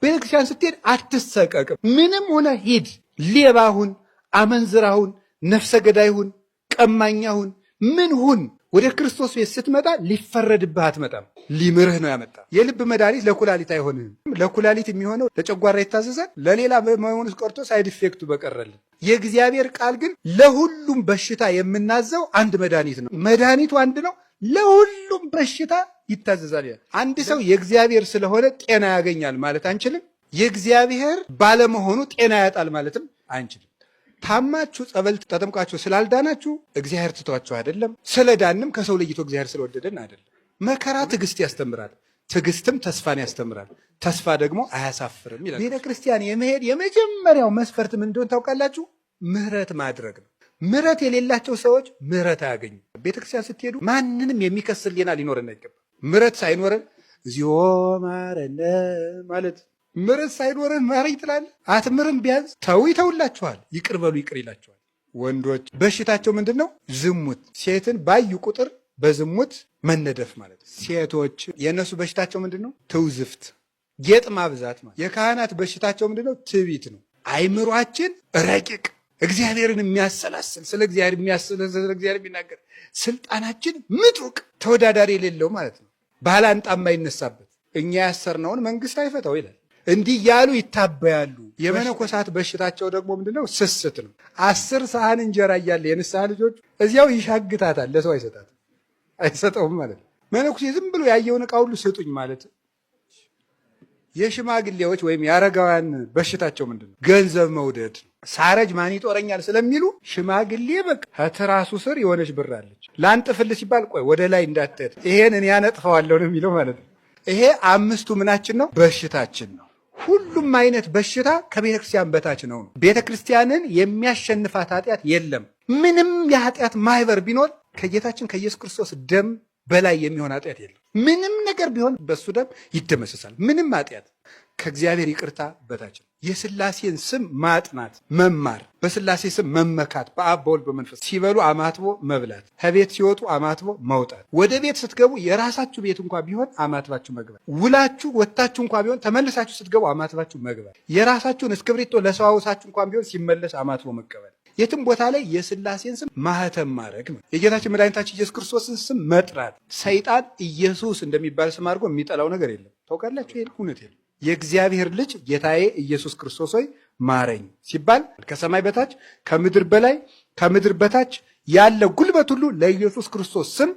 ቤተክርስቲያን ስትሄድ አትሰቀቅም። ምንም ሆነ ሂድ፣ ሌባ ሁን፣ አመንዝራ ሁን፣ ነፍሰ ገዳይ ሁን፣ ቀማኛ ሁን፣ ምን ሁን፣ ወደ ክርስቶስ ቤት ስትመጣ ሊፈረድብህ አትመጣም። ሊምርህ ነው ያመጣ። የልብ መድኃኒት ለኩላሊት አይሆንህም። ለኩላሊት የሚሆነው ለጨጓራ ይታዘዛል። ለሌላ መሆኑስ ቀርቶ side effect ኡ በቀረልን። የእግዚአብሔር ቃል ግን ለሁሉም በሽታ የምናዘው አንድ መድኃኒት ነው። መድኃኒቱ አንድ ነው። ለሁሉም በሽታ ይታዘዛል። አንድ ሰው የእግዚአብሔር ስለሆነ ጤና ያገኛል ማለት አንችልም። የእግዚአብሔር ባለመሆኑ ጤና ያጣል ማለትም አንችልም። ታማችሁ ጸበል ተጠምቃችሁ ስላልዳናችሁ እግዚአብሔር ትቷችሁ አይደለም። ስለዳንም ከሰው ለይቶ እግዚአብሔር ስለወደደን አይደለም። መከራ ትዕግስት ያስተምራል፣ ትዕግስትም ተስፋን ያስተምራል፣ ተስፋ ደግሞ አያሳፍርም ይላል። ቤተ ክርስቲያን የመሄድ የመጀመሪያው መስፈርት ምን እንደሆነ ታውቃላችሁ? ምህረት ማድረግ ነው። ምህረት የሌላቸው ሰዎች ምህረት አያገኙ። ቤተክርስቲያን ስትሄዱ ማንንም የሚከስ ሕሊና ሊኖረን አይገባም። ምህረት ሳይኖረን እግዚኦ ማረነ ማለት ምረት ሳይኖርህ ማረኝ ትላለህ። አትምርም። ቢያንስ ተው ይተውላችኋል። ይቅር በሉ ይቅር ይላችኋል። ወንዶች በሽታቸው ምንድን ነው? ዝሙት። ሴትን ባዩ ቁጥር በዝሙት መነደፍ ማለት ነው። ሴቶች የእነሱ በሽታቸው ምንድን ነው? ትውዝፍት፣ ጌጥ ማብዛት ማለት። የካህናት በሽታቸው ምንድን ነው? ትዕቢት ነው። አይምሯችን ረቂቅ እግዚአብሔርን የሚያሰላስል ስለ እግዚአብሔር የሚያሰላስል ስለ እግዚአብሔር የሚናገር ስልጣናችን ምጡቅ ተወዳዳሪ የሌለው ማለት ነው። ባላንጣ የማይነሳበት እኛ ያሰርነውን መንግስት አይፈታው ይላል። እንዲህ ያሉ ይታበያሉ። የመነኮሳት በሽታቸው ደግሞ ምንድነው? ስስት ነው። 10 ሳህን እንጀራ እያለ የንስሐ ልጆች እዚያው ይሻግታታል፣ ለሰው አይሰጣትም፣ አይሰጠውም ማለት ነው። መነኩሴ ዝም ብሎ ያየውን ዕቃ ሁሉ ስጡኝ ማለት። የሽማግሌዎች ወይም የአረጋውያን በሽታቸው ምንድነው? ገንዘብ መውደድ። ሳረጅ ማን ይጦረኛል ስለሚሉ ሽማግሌ በቃ ከትራሱ ስር የሆነች ብር አለች፣ ላንጥፍልህ ሲባል ቆይ ወደ ላይ እንዳትሄድ ይሄን እኔ ያነጥፈዋለሁ ነው የሚለው ማለት ነው። ይሄ አምስቱ ምናችን ነው? በሽታችን ነው። ሁሉም አይነት በሽታ ከቤተ ክርስቲያን በታች ነው። ቤተ ክርስቲያንን የሚያሸንፋት ኃጢአት የለም። ምንም የኃጢአት ማህበር ቢኖር ከጌታችን ከኢየሱስ ክርስቶስ ደም በላይ የሚሆን ኃጢአት የለም። ምንም ነገር ቢሆን በሱ ደም ይደመሰሳል። ምንም ኃጢአት ከእግዚአብሔር ይቅርታ በታች ነው። የስላሴን ስም ማጥናት፣ መማር፣ በስላሴ ስም መመካት፣ በአብ በወልድ በመንፈስ ሲበሉ አማትቦ መብላት፣ ከቤት ሲወጡ አማትቦ መውጣት፣ ወደ ቤት ስትገቡ የራሳችሁ ቤት እንኳ ቢሆን አማትባችሁ መግባት፣ ውላችሁ ወጥታችሁ እንኳ ቢሆን ተመልሳችሁ ስትገቡ አማትባችሁ መግባት፣ የራሳችሁን እስክብሪቶ ለሰው አውሳችሁ እንኳ ቢሆን ሲመለስ አማትቦ መቀበል፣ የትም ቦታ ላይ የስላሴን ስም ማህተም ማድረግ ነው። የጌታችን መድኃኒታችን ኢየሱስ ክርስቶስን ስም መጥራት። ሰይጣን ኢየሱስ እንደሚባል ስም አድርጎ የሚጠላው ነገር የለም። ታውቃላችሁ፣ ይሄን እውነት የለም። የእግዚአብሔር ልጅ ጌታዬ ኢየሱስ ክርስቶስ ሆይ ማረኝ ሲባል ከሰማይ በታች ከምድር በላይ ከምድር በታች ያለ ጉልበት ሁሉ ለኢየሱስ ክርስቶስ ስም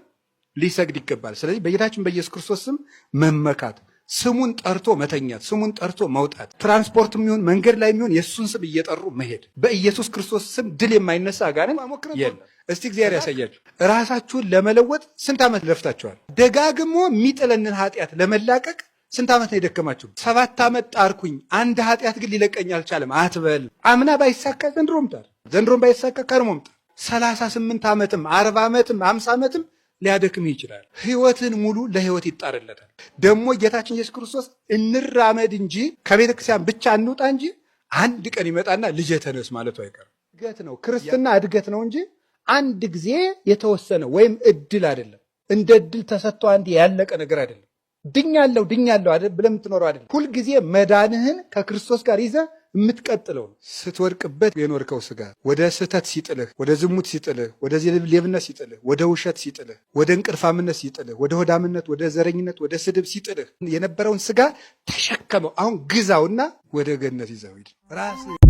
ሊሰግድ ይገባል። ስለዚህ በጌታችን በኢየሱስ ክርስቶስ ስም መመካት፣ ስሙን ጠርቶ መተኛት፣ ስሙን ጠርቶ መውጣት፣ ትራንስፖርት የሚሆን መንገድ ላይ የሚሆን የእሱን ስም እየጠሩ መሄድ። በኢየሱስ ክርስቶስ ስም ድል የማይነሳ አጋንንት የለም። እስቲ እግዚአብሔር ያሳያችሁ። ራሳችሁን ለመለወጥ ስንት ዓመት ለፍታችኋል? ደጋግሞ የሚጥለንን ኃጢአት ለመላቀቅ ስንት ዓመት ነው የደከማችሁ? 7 ዓመት ጣርኩኝ፣ አንድ ኃጢአት ግን ሊለቀኝ አልቻለም አትበል። አምና ባይሳካ ዘንድሮም ጣር፣ ዘንድሮም ባይሳካ ከርሞም ጣር። 38 ዓመትም 40 ዓመትም 50 ዓመትም ሊያደክም ይችላል። ህይወትን ሙሉ ለህይወት ይጣርለታል። ደግሞ ጌታችን ኢየሱስ ክርስቶስ እንራመድ እንጂ ከቤተ ክርስቲያን ብቻ እንውጣ እንጂ አንድ ቀን ይመጣና ልጄ ተነስ ማለቱ አይቀርም። እድገት ነው ክርስትና፣ እድገት ነው እንጂ አንድ ጊዜ የተወሰነ ወይም እድል አይደለም። እንደ እድል ተሰጥቶ አንድ ያለቀ ነገር አይደለም። ድኛለሁ ድኛለሁ አይደል ብለህ የምትኖረው አይደለም። ሁልጊዜ መዳንህን ከክርስቶስ ጋር ይዘህ የምትቀጥለው ነው። ስትወድቅበት የኖርከው ስጋ ወደ ስህተት ሲጥልህ፣ ወደ ዝሙት ሲጥልህ፣ ወደ ሌብነት ሲጥልህ፣ ወደ ውሸት ሲጥልህ፣ ወደ እንቅልፋምነት ሲጥልህ፣ ወደ ሆዳምነት፣ ወደ ዘረኝነት፣ ወደ ስድብ ሲጥልህ የነበረውን ስጋ ተሸከመው። አሁን ግዛውና ወደ ገነት ይዘው ሂድ። ራስህ